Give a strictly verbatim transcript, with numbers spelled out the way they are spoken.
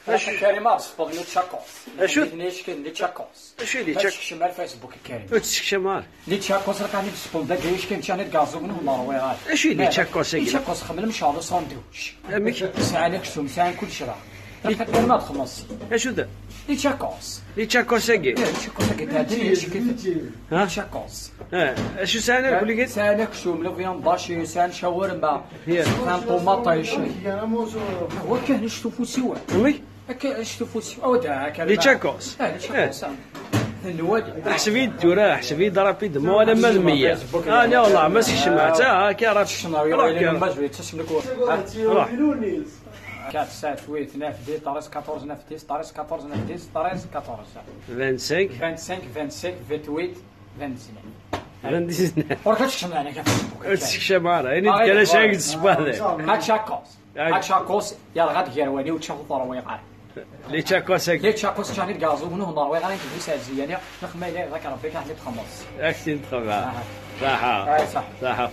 Acu? Karim, ar sbel les tchacos. Acu? Les tchacos. Acu i d les tchacos? Sekcem ar Facebook, Karim. Ur tt-sekcam ara. Les tchacos, rkan ad sbel dagi, acu kan ččan ad gaẓu, nehḍer wiɣal. Acu i d les tchacos-agi? Les tchacos, xemlem cɛal sandwich. Amek? Sɛan aksum, sɛan kullec ra. Rkan ma txemmeṣ. Acu d? Les tchacos. Les tchacos-agi? Eh, les tchacos-agi, tɛeddi, acu kan? Ha? Les tchacos. Eh, acu sɛan akk ligit? Sɛan aksum, la viande hachée, sɛan shawarma, sɛan ṭumaṭic. Wa kan, acu tufusiwa. Amek? Akka, acu tufusiwa. Oh, da, akka. Les tchacos. Eh, les tchacos, ah. Nwali. Ḥseb-iyi-d tura, ḥseb-iyi-d rapidement, alamma d meyya. Ah, la, wallah, ma sekcmeɣ-tt, ah, akka, rah tekcem, ruḥ, ruḥ. Ruḥ. Quatre, sept, huit, neuf, dix, treize, quatorze, neuf, dix, treize, quatorze. Vingt-cinq. Vingt-cinq, vingt-sept, vingt-huit, vingt-dix-neuf. Vingt-dix-neuf. Ur k-tsekcem ara, akka. Ur tt-sekcem ara. Ini-d kan acu ara k-d-ssewwaden. Ad tcakkeḍ. Ad tcakkeḍ, yerɣa-d gar wani ur tcakkeḍ ur ṛwiɣ ara. Les tchacos-agi. Les tchacos ččan-id gaẓu, ur ṛwiɣ ara, nekk d iserzi, yani, neɣ ma yella yak Ṛebbi kan ad txemmeḍ. Ad k-t-id-xemmeḍ. Aha. Saḥa. Ay, saḥa. Saḥa.